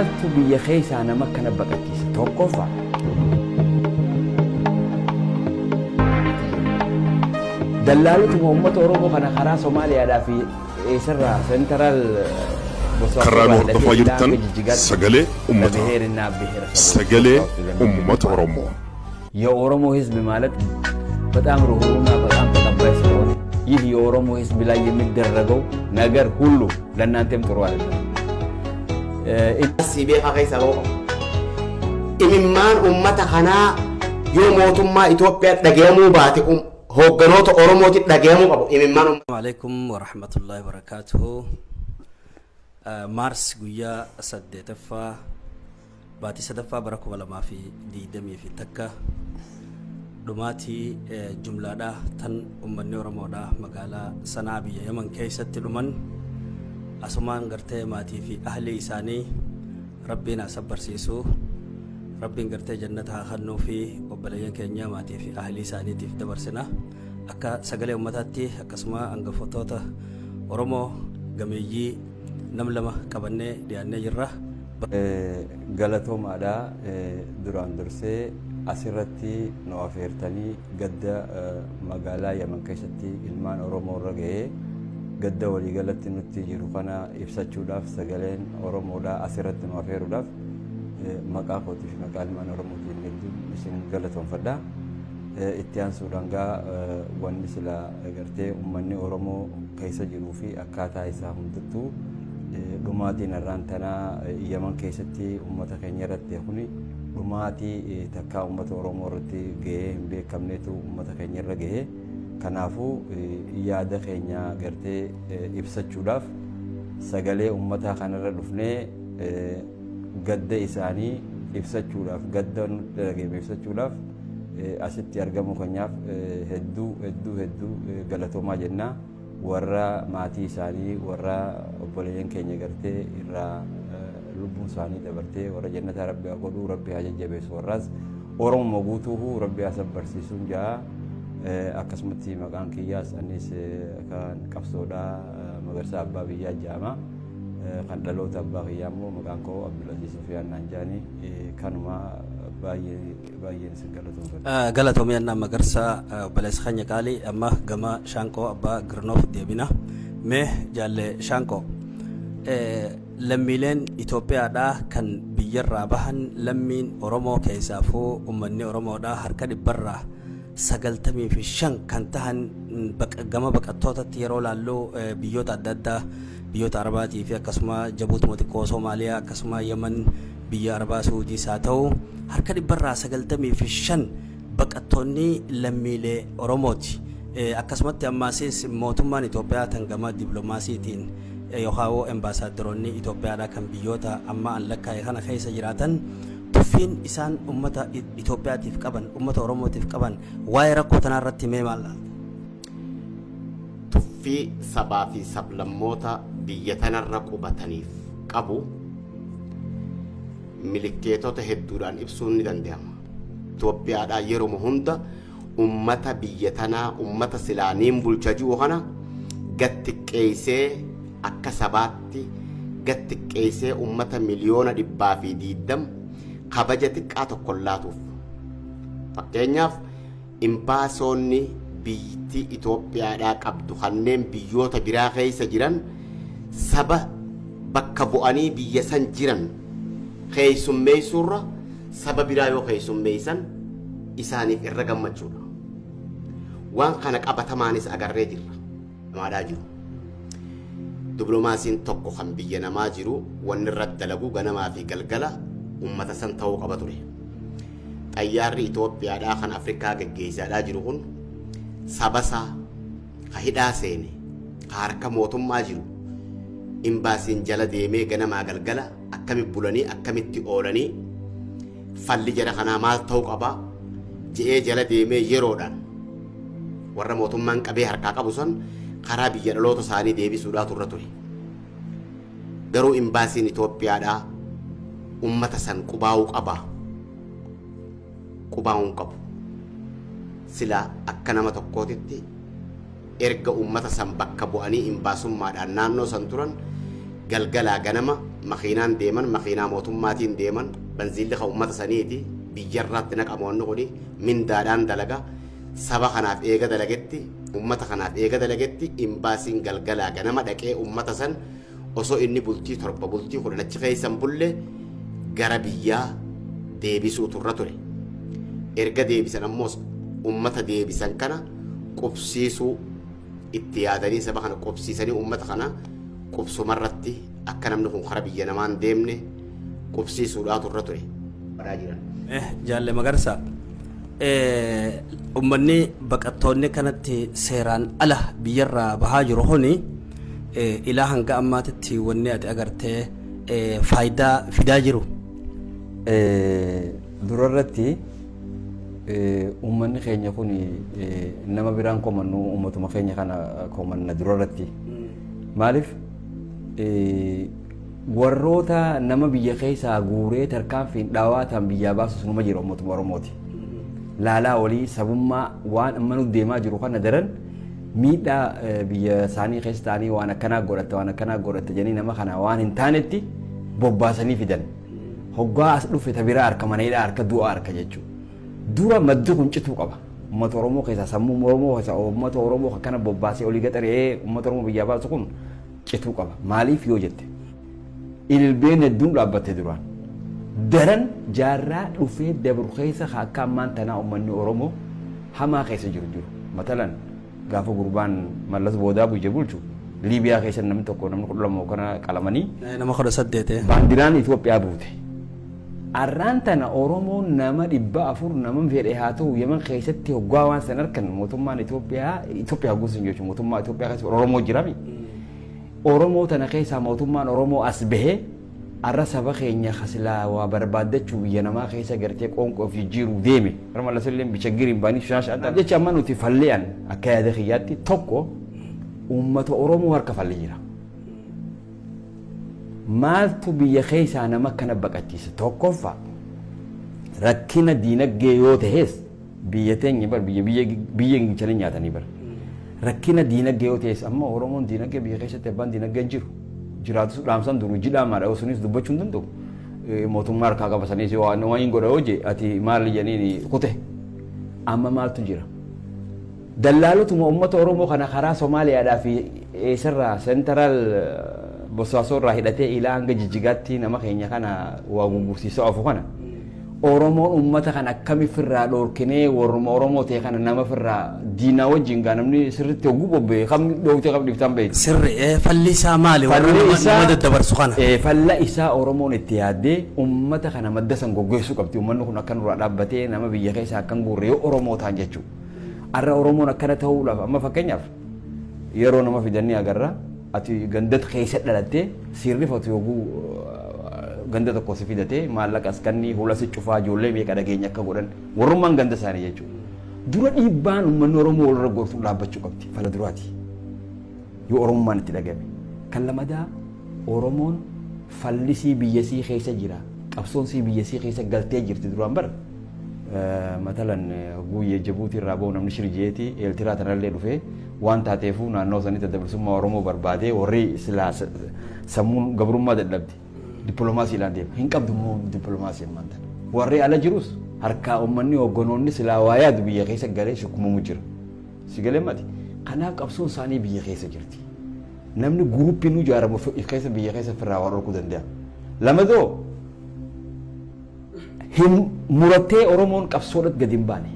Maaltu biyya keessaa nama akkana baqachiise? Tokkoffaa, dallaalotuma uummata Oromoo kana karaa Somaaliyaadhaa fi eessarraa Central Karraa nu hordofaa jirtan sagalee ummataa. Sagalee ummata Oromoo. የኦሮሞ ህዝብ ማለት በጣም ሩህሩህና በጣም ተቀባይ ስለሆነ ይህ የኦሮሞ ህዝብ ላይ የሚደረገው ነገር ሁሉ ለእናንተም ጥሩ አይደለም። Si beekaa keessa ba'u qaba. Imimmaan uummata kanaa yoo mootummaa Itoophiyaa dhagayamuu baate hoogganoota Oromootti dhagayamuu qabu. Imimmaan Assalamu alaikum warahmatullahi wabarakatuhu. Maars guyyaa 8ffaa baatii 3ffaa bara 2021 dhumaatii jumlaadhaa tan uummanni Oromoodhaa magaalaa Sanaa biyya Yaman keessatti dhuman asumaan gartee maatii fi ahlii isaanii Rabbiin haa sabbarsiisu, Rabbiin gartee jannata haa kennuu fi obboleeyyan keenya maatii fi ahlii isaaniitiif dabarsina. Akka sagalee ummataatti akkasuma hangafootota Oromoo gameeyyii nam lama qabannee dhiyaannee jirra. Galatoomaadha. Duraan dursee asirratti nu afeertanii gadda magaalaa Yaman keessatti ilmaan Oromoo irra ga'ee, gadda waliigalatti nutti jiru kana ibsachuudhaaf sagaleen Oromoodhaa asirratti nu afeeruudhaaf maqaa kootii fi maqaa ilmaan Oromootiin hedduu isin galatoonfadha. Itti aansuudhaan gaa wanni sila gartee uummanni Oromoo keessa jiruu fi akkaataa isaa hundattuu dhumaatiin har'aan tanaa Yaman keessatti uummata keenya irratti kuni dhumaatii takkaa uummata Oromoo irratti gahee hin beekamnetu uummata keenya irra gahee. Kanaafuu yaada keenya gartee ibsachuudhaaf sagalee uummataa kanarra dhufnee gadda isaanii ibsachuudhaaf, gadda nutti dhagahame ibsachuudhaaf asitti argamuu keenyaaf hedduu hedduu hedduu galatoomaa jennaa. Warra maatii isaanii, warra obboleeyyan keenya gartee irraa lubbuun isaanii dabartee warra jannataa Rabbi haa godhuu, Rabbi haa jajjabeessu, warraas Oromoo guutuufu Rabbi haa sabbarsiisuun jaa. Akkasumatti maqaan kiyyaas anis kan qabsoodhaa Magarsaa Abbaa Biyyaa jedhama. Kan dhaloota abbaa kiyyaa immoo maqaan koo Abdulaziz Sufiyaan naan jedhani. Kanuma, baay'ee baay'een isin galatoomfadha. Galatoomii annaa Magarsaa, obboleessa keenya qaalii. Amma gama Shaanqoo Abbaa Girnoof deebina. Mee jaalle Shaanqoo, lammiileen Itoophiyaadhaa kan biyyarraa bahan lammiin Oromoo keessaafuu uummanni Oromoodhaa harka 95% kan tahan gama baqattootatti yeroo laallu biyyoota adda addaa, biyyoota Arabaatii fi akkasuma Jabuutuma xiqqoo Soomaaliyaa, akkasuma Yemen, biyya Arabaa Suudiis haa ta'u, harka 95% baqattoonni lammiilee Oromooti. Akkasumatti ammaasis mootummaan Itoophiyaa tan gama dippiloomaasiitiin yookaan embaasaadaroonni Itoophiyaadhaa kan biyyoota amma an lakkaa'e kana keessa jiraatan tuffiin isaan uummata Itoophiyaatiif qaban, uummata Oromootiif qaban, waa'ee rakkoo tanaa irratti mee maal laata? Tuffii sabaa fi sablammoota biyya tanarra qubataniif qabu milikkeetota hedduudhaan ibsuun ni danda'ama. Itoophiyaadhaa yeroo hunda ummata biyya tanaa, ummata silaa niin bulcha jiru kana gad xiqqeessee, akka sabaatti gad xiqqeessee, ummata 120,000,000 kabaja xiqqaa tokko laatuuf. Fakkeenyaaf, imbaasoonni biyyattii Itoophiyaadhaa qabdu kanneen biyyoota biraa keessa jiran saba bakka bu'anii biyya san jiran keessummeessuurra saba biraa yoo keessummeessan isaaniif irra gammachuudha. Waan kana qabatamaanis agarree jirra. Namaadhaa jiru. Dipiloomaasiin tokko kan biyya namaa jiru wanni irratti dalagu ganamaa fi galgala uummata san ta'uu qaba ture. Xayyaarri Itoophiyaadhaa kan Afrikaa geggeessaadhaa jiru kun sabasaa ka hidhaa seene, ka harka mootummaa jiru, imbaasiin jala deemee ganamaa galgala akkami bulanii, akkamitti oolanii, falli jara kanaa maal ta'uu qaba je'ee jala deemee yeroodhaan warra mootummaan qabee harkaa qabu san karaa biyya dhaloota isaanii deebisuudhaa turre ture. Garuu imbaasiin Itoophiyaadhaa ummata san qubaa'uu qaba. Qubaa'uu hin qabu. Sila akka nama tokkootitti erga ummata san bakka bu'anii imbaasummaadhaan naannoo san turan Galgalaa ganama makiinaan deeman, makiinaa mootummaatiin deeman, banziilli kan ummata saniiti, biyyarraatti naqama wanni kuni, mindaadhaan dalaga. Saba kanaaf eega dalagetti, ummata kanaaf eega dalagetti, imbaasiin galgalaa ganama dhaqee ummata san osoo inni bultii 7, bultii 10 achi keessa hin bulle gara biyyaa deebisuutu irra ture. Erga deebisan ammoos ummata deebisan kana qubsiisuu itti yaadanii saba kana qubsiisanii ummata kana qubsumarratti akka namni kun kara biyya namaa hin deemne qubsiisuudhaatu irra ture. Badhaa jiran. Jaalle Magarsa, ummanni baqattoonni kanatti seeraan ala biyyarraa bahaa jiru kuni ilaa hanga ammaatitti wanni ati agartee faayidaa fidaa jiru. Durarratti uummanni keenya kun nama biraan komannu, uummatuma keenya kana komanna durarratti. Maaliif, warroota nama biyya keessaa guuree tarkaanfiin dhaawaa ta'an biyyaa baasus numa jira, uummatuma Oromooti. Laalaa olii sabummaa waan amma nu deemaa jiru kana daran miidhaa biyya isaanii keessa ta'anii waan akkanaa godhatte, waan akkanaa godhatte jedhanii nama kana waan hin taanetti bobbaasanii fidan. Hoggaa as dhufe ta biraa harka, maneedhaa harka, du'a harka jechuudha. Dura maddi kun cituu qaba. Uummata Oromoo keessaa, sammuu Oromoo keessaa, uummata Oromoo akkana bobbaasee olii gaxaree uummata Oromoo biyyaa baasu kun cituu qaba. Maaliif yoo jette, ililbeen hedduun dhaabbatte duraan. Daran jaarraa dhufee dabru keessa akka ammaan tanaa uummanni Oromoo hamaa keessa jiru jiru. Matalan gaafa gurbaan Mallas boodaa biyya bulchu Liibiyaa keessa namni tokko, namni 12 kana qalamanii. Nama 18. Baandiraan Itoophiyaa buute. Arraan tana Oromoon nama 400 nama fedhe haa ta'u Yemen keessatti hoggaa waan san harkan mootummaan Itoophiyaa, Itoophiyaa hogguun sun jechuun mootummaa Itoophiyaa keessa Oromoo jirami. Oromoo tana keessaa mootummaan Oromoo as bahee arra saba keenya kasilaa waa barbaaddachuu biyya namaa keessa gartee qoonqoo of jijjiiruu deeme. Mallas illee bichaggiriin baanii shaasha adda. Jecha amma nuti falle'an akka yaada kiyyaatti tokko uummata Oromoo harka falli jira. Maaltu biyya keessaa nama akkana baqachiisa? Tokkoffaa, rakkina diinagdee yoo ta'es, biyya teenya bar biyya biyya biyya ingilchanii nyaatanii bar. Rakkina diinagdee yoo ta'es, amma Oromoon diinagdee biyya keessatti abbaan diinagdee hin jiru. Jiraatus dhaamsan duru jidhaamaadha yoo sunis dubbachuu hin danda'u. Mootummaa harkaa qaba sanis yoo waan hin godha yoo jee ati maal jedhaniin kute. Amma maaltu jira? Dallaalotuma uummata Oromoo kana karaa Somaaliyaadhaa fi eessarraa central Bosaasoo irraa hidhatee ilaa hanga Jijjigaatti nama keenya kana waa gurgursiisaa ofu kana. Oromoon uummata kana akkami firraa dhoorkinee warruma Oromoo ta'e kana nama firraa diinaa wajjin gaa namni sirriitti hogguu bobba'e kam dhoowtee kam dhiftaan beekti. Sirri falli isaa maali warra Falli nama nama daddabarsu kana? Falla isaa Oromoon itti yaaddee uummata kana madda san goggogsuu qabdi. Uummanni kun akka nurraa dhaabbatee nama biyya keessaa akka hin guurre yoo Oromoo ta'an jechuudha. Har'a Oromoon akkana ta'uudhaaf amma fakkeenyaaf yeroo nama fidanii agarra, ati ganda keessa dhalattee siirrifatu yogguu ganda tokko si fidatee maallaqa as kannii hula si cufaa ijoollee meeqa dhageenya akka godhan warrummaan ganda isaanii jechuudha. Dura dhiibbaan uummanni Oromoo walirra gorsuun dhaabbachuu qabdi fala duraati. Yoo Oromummaan itti dhagame. Kan lamadaa, Oromoon fallisii biyyasii keessa jira. Qabsoon sii biyyasii keessa galtee jirti duraan bara. Matalan guyyee Jabuutii irraa bahu namni shirjeeti Eeltiraa tanallee dhufee waan taateefuu naannoo sanitti adda bilisummaa Oromoo barbaadee warri silaa sammuun gabrummaa dadhabde dippiloomaasiidhaan deema. Hin qabdu immoo dippiloomaasii ammaan tana. Warri ala jirus harkaa uummanni hoogganoonni silaa waa yaadu biyya keessa galee shukkumamu jira. Si galee mati. Kanaaf qabsoon isaanii biyya keessa jirti. Namni guruuppiin ijaaramu keessa biyya keessa firraa waan dhorkuu danda'a. Lamadoo hin murattee Oromoon qabsoodhat gadi hin baane.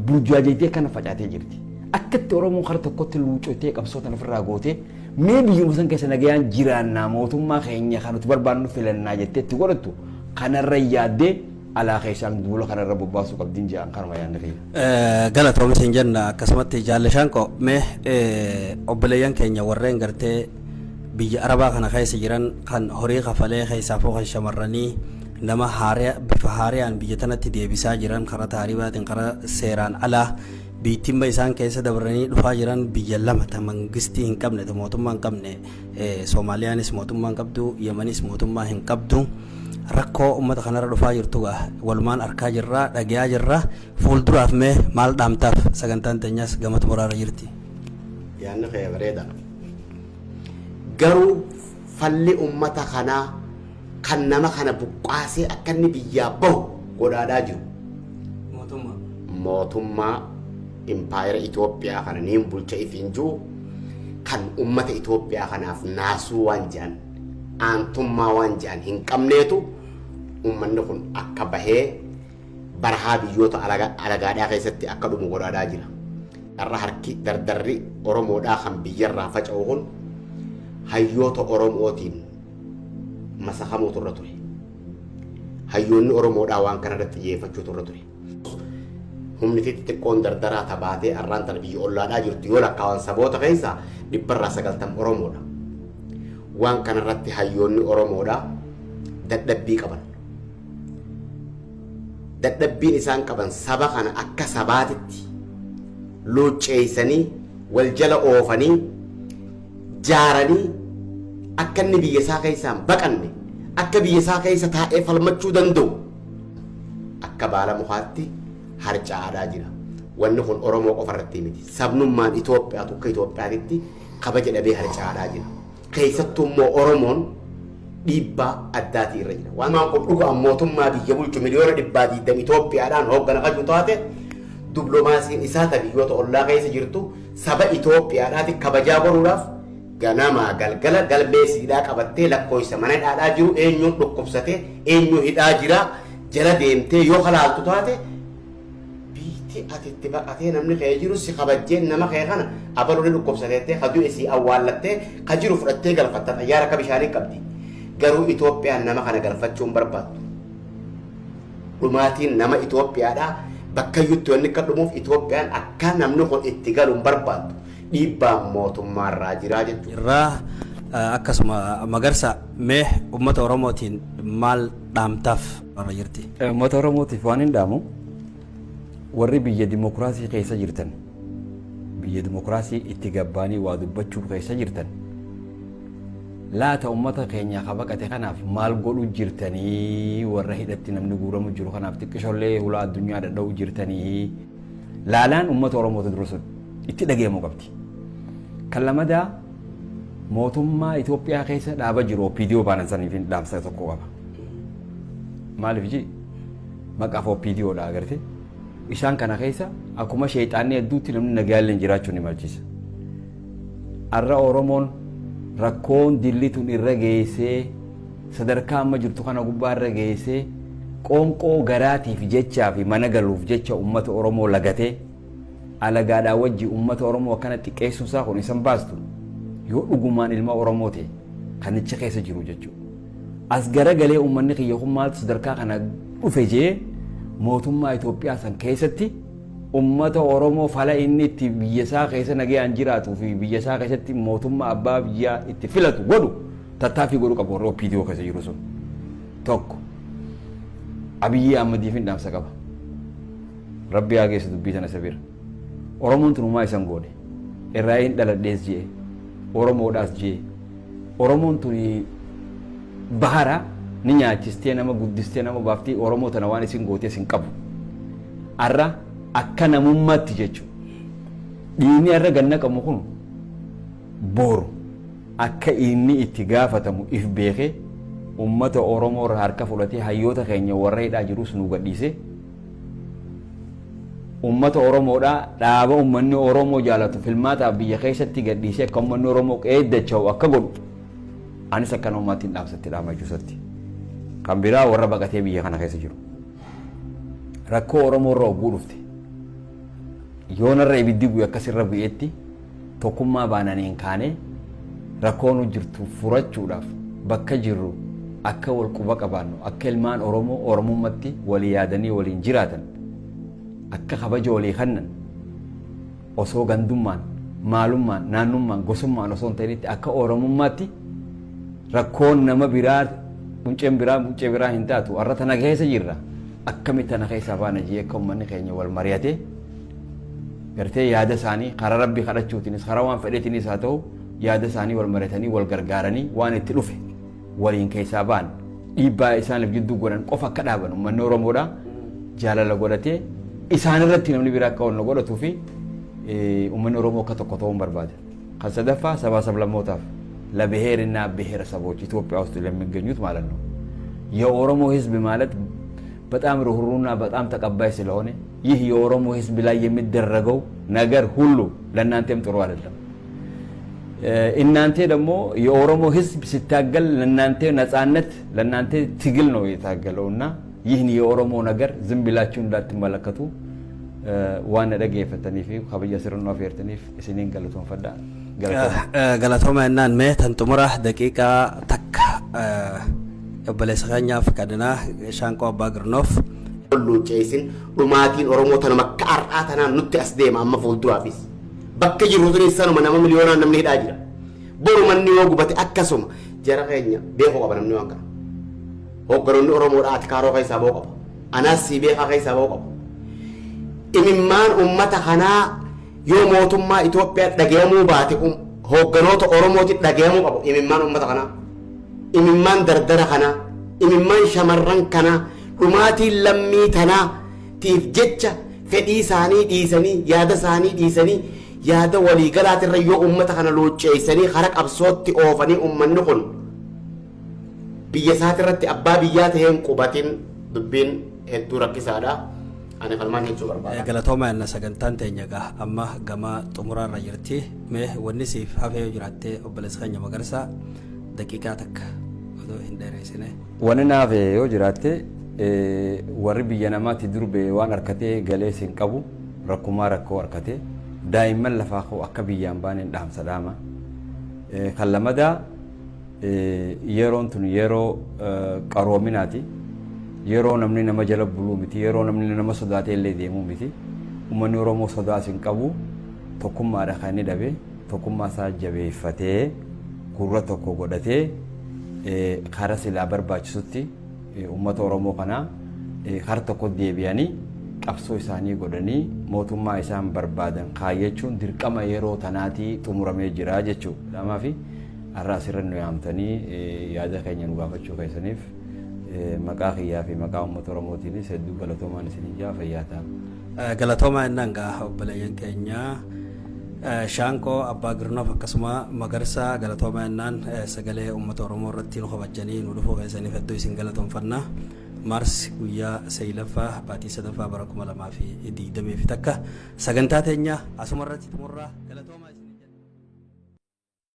Burjaajeetee kana facaatee jirti. Akkatti Oromoon kara tokkotti luucotee qabsoo tana ofirraa gootee mee biyyuma san keessa nagayaan jiraannaa, mootummaa keenya kan nuti barbaannu filannaa jettee itti godhattu kanarra yaaddee alaa keessaan duula kanarra bobbaasuu qabdiin jedhan, kanuma yaadni kiyya. Galatoomi sin jenna. Akkasumatti jaalle Shaanqoo, mee obboleeyyan keenya warreen gartee biyya Arabaa kana keessa jiran kan horii kafalee keessaafuu kan shamarranii nama haariyaa bifa haariyaan biyya tanatti deebisaa jiran karaa taaribaatiin, karaa seeraan alaa biittimma isaan keessa dabranii dhufaa jiran, biyya lama ta mangistii hin qabne, ta mootummaa hin qabne, Soomaaliyaanis mootummaa hin qabdu, Yemanis mootummaa hin qabdu. Rakkoo uummata kanarra dhufaa jirtu gaa walumaan arkaa jirra, dhagayaa jirra. Fuulduraaf mee maal dhaamtaaf? Sagantaan teenyas gama xumuraarra jirti. Yaadni kee bareeda. Garuu Falli ummata kanaa kan nama kana buqqaasee akka inni biyyaa bahu godhaadhaa jiru. Mootummaa. Mootummaa impaayera Itoophiyaa kana niin bulcha ifiin jiru kan ummata Itoophiyaa kanaaf naasuu waan jedhan, aantummaa waan jedhan hin qabneetu ummanni kun akka bahee barahaa biyyoota alagaadhaa keessatti akka dhumu godhaadhaa jira. Har'a harki dardarri Oromoodhaa kan biyyarraa faca'u kun hayyoota Oromootiin masakamuutu irra ture. Hayyoonni Oromoodhaa waan kana irratti xiyyeeffachuutu irra ture. Humni xixiqqoon dardaraa tabaatee har'aan tana biyya ollaadhaa jirtu yoo lakkaawan saboota keessaa 90% Oromoodha. Waan kana irratti hayyoonni Oromoodhaa dadhabbii qaban. Dadhabbiin isaan qaban saba kana akka sabaatitti luucceessanii, wal jala oofanii, jaaranii, akka inni biyya isaa keessaa hin baqanne, akka biyya isaa keessa taa'ee falmachuu danda'u akka baala mukaatti harca'aadhaa jira. Wanni kun Oromoo qofa irratti miti. Sabnummaan Itoophiyaa tokko Itoophiyaatitti kabaja dhabee harca'aadhaa jira. Keessattuu immoo Oromoon dhiibbaa addaatii irra jira. Waan kun dhugaan mootummaa biyya bulchu 120 miliyoona Itoophiyaadhaan hooggana kan taate, diplomaasiin isaa ta biyyoota ollaa keessa jirtu saba Itoophiyaadhaati kabajaa godhuudhaaf ganamaa galgala galmee siidhaa qabattee, lakkoofsa mana hidhaadhaa jiru, eenyuun dhukkubsatee, eenyuun hidhaa jira jala deemtee yoo kalaaltu taate, biitti ati itti baqatee namni kee jiru si kabajjeen nama kee kana abaluu ni dhukkubsateettee ka du'e si awwaallattee ka jiru fudhattee galfatta, xayyaara akka bishaanii qabdi. Garuu Itoophiyaan nama kana galfachuu hin barbaaddu. Dhumaatiin nama Itoophiyaadhaa bakka iyyutti wanni akka dhumuuf Itoophiyaan akka namni kun itti galu hin barbaaddu. Dhiibbaan mootummaa irraa jiraa jechuudha. Irraa akkasuma Magarsa, mee uummata Oromootiin maal dhaamtaaf irra jirti? Uummata Oromootiif waan hin dhaamu, warri biyya dimokiraasii keessa jirtan, biyya dimokiraasii itti gabbaanii waa dubbachuu keessa jirtan, laata uummata keenya ka baqate kanaaf maal godhu jirtanii? Warra hidhatti namni guuramu jiru kanaaf xiqqishollee hulaa addunyaa dhadha'u jirtanii? Laalaan uummata Oromootu dura sun itti dhageemuu qabdi. Kan lamadaa, mootummaa Itoophiyaa keessa dhaaba jiru OPDO baanan saniif dhaamsa tokko qaba. Maaliif ji maqaaf OPDO dha agarte, isaan kana keessa akkuma sheexaanni hedduutti namni nagayaallee jiraachuu ni malchisa. Har'a Oromoon rakkoon dillituun irra geessee sadarkaa amma jirtu kana gubbaa irra geessee, qoonqoo garaatiif jechaa fi mana galuuf jecha uummata Oromoo lagatee alagaadhaa wajji uummata Oromoo akkana xiqqeessuun isaa kun isan baastu, yoo dhugumaan ilma Oromoo ta'e kanicha keessa jiru jechuudha. As garagalee uummanni kiyya kun maaltu sadarkaa kana dhufe jee mootummaa Itoophiyaa san keessatti uummata Oromoo fala inni itti biyya isaa keessa nagayaan jiraatuu fi biyya isaa keessatti mootummaa abbaa biyyaa itti filatu godhu tattaaffii godhu qabu warra OPDO keessa jiru sun. Tokko. Abiyyi Ahmadiif hin dhaamsa qaba. Rabbi haa geessu dubbii tana isa bira. Oromoon tun uumaa isan goone. Irraa hin dhaladhees jee. Oromoodhaas jee. Oromoon tun bahara ni nyaachistee, nama guddistee, nama baaftee, Oromoo tana waan isin gootees hin qabu. Har'a akka namummaatti jechuudha. Dhiigni har'a ganna qabu kun boru akka inni itti gaafatamu if beekee, uummata Oromoo irraa harka fudhatee, hayyoota keenya warra hidhaa jirus nu gadhiisee, uummata Oromoodhaa dhaaba uummanni Oromoo jaalatu filmaataaf biyya keessatti gadhiisee akka uummanni Oromoo qeeddacha'u akka godhu anis akka namummaatti hin dhaamsatti dhaama jechuusatti. Kan biraa, warra baqatee biyya kana keessa jiru. Rakkoo Oromoo irra ogguu dhufte, yoonarra ibiddi bu'e akkasirra bu'eetti tokkummaa baananiin kaanee rakkoo nu jirtu furachuudhaaf bakka jirru akka wal quba qabaannu, akka ilmaan Oromoo Oromummaatti walii yaadanii waliin jiraatan, akka kabaja walii kennan, osoo gandummaan, maalummaan, naannummaan, gosummaan osoo hin ta'initti akka Oromummaatti rakkoon nama biraa qunceen biraa quncee biraa hin taatu. Har'a tana keessa jirra, akkamitti tana keessaa baana jee akka uummanni keenya wal mari'atee gartee yaada isaanii karaa rabbii kadhachuutiinis, karaa waan fedheetiinis haa ta'u, yaada isaanii wal mari'atanii, wal gargaaranii, waan itti dhufe waliin keessaa ba'an, dhiibbaa isaaniif jidduu godhan qofa akka dhaaban, uummanni Oromoodha jaalala godhatee isaan irratti namni biraa akka ol godhatuu fi uummanni Oromoo akka tokko ta'uun barbaada. Kan sadaffaa, sabaa sablammootaaf. ለብሔርና ብሔረሰቦች ኢትዮጵያ ውስጥ ለሚገኙት ማለት ነው። የኦሮሞ ህዝብ ማለት በጣም ርኅሩህና በጣም ተቀባይ ስለሆነ ይህ የኦሮሞ ህዝብ ላይ የሚደረገው ነገር ሁሉ ለእናንተም ጥሩ አይደለም። እናንተ ደግሞ የኦሮሞ ህዝብ ሲታገል ለእናንተ ነፃነት፣ ለእናንተ ትግል ነው የታገለው እና ይህን የኦሮሞ ነገር ዝም ብላችሁ እንዳትመለከቱ waan dhaggeeffatanii fi kabaja sirnoo afeertaniif isiniin galatoonfadha. Galatooma jennaan. Mee tan xumura daqiiqaa takka obboleessa keenyaaf kadhanaa, Shaanqoo Abbaa Girnoof. Luucceessin dhumaatiin Oromoo tanuma akka har'aa tanaan nutti as deema. Amma fuulduraafis bakka jirru tuni sanuma nama miliyoonaan namni hidhaa jira. Boru manni yoo gubate akkasuma jara keenya beekuu qaba namni waan kana. Hoogganoonni Oromoodhaa atikaaroo keessaa ba'uu qaba. Anaas si beekaa keessaa ba'uu qaba. Imimmaan ummata kanaa yoo mootummaa Itoophiyaa dhagayamuu baate, hoogganoota Oromooti dhagayamuu qabu imimmaan ummata kanaa. Imimmaan dardara kanaa, imimmaan shamarran kanaa, dhumaatiin lammii tanaa tiif jecha fedhii isaanii dhiisanii, yaada isaanii dhiisanii, yaada waliigalaatirra yoo ummata kana luucceessanii kara qabsootti oofanii, ummanni kun biyya isaatirratti abbaa biyyaa taheen qubatin dubbiin hedduu rakkisaadha. Ani falmaan jechuu barbaada. Galatooma jenna. Sagantaan teenya egaa amma gama xumuraarra jirti. Mee wanni siif hafee yoo jiraatte, obboleessa keenya Magarsaa, daqiiqaa takka odoo hin dheereessine. Wanni naaf yoo jiraatte, warri biyya namaatti durbe waan harkatee galee sin qabu rakkumaa rakkoo harkatee daa'imman lafaa koo akka biyyaan baaneen dhaamsa dhaama. Kan lamadaa, yeroon tun yeroo qaroominaati. Yeroo namni nama jala buluu miti, yeroo namni nama sodaatee illee deemuu miti. Uummanni Oromoo sodaas hin qabu, tokkummaadha kan inni dhabe. Tokkummaa isaa jabeeffatee, gurra tokko godhatee, kara silaa barbaachisutti uummata Oromoo kanaa kara tokko deebi'anii qabsoo isaanii godhanii mootummaa isaan barbaadan kaayyachuun dirqama yeroo tanaatii xumuramee jira jechuudha. Lamaa fi har'a asirra nu yaamtanii yaada keenya nu gaafachuu keessaniif maqaa kiyyaa fi maqaa uummata Oromootiinis hedduu galatoomaan isinii jaa, fayyaa ta'a. Galatoomaa jennaan gaa obboleeyyan keenya Shaanqoo Abbaa Girnoof akkasuma Magarsaa, galatoomaa jennaan. Sagalee uummata Oromoo irratti nu kabajanii nu dhufuu keessaniif hedduu isin galatoonfanna. Maarsi guyyaa 9ffaa baatii 3ffaa bara 2021 sagantaa teenya asuma irratti xumurraa, galatooma.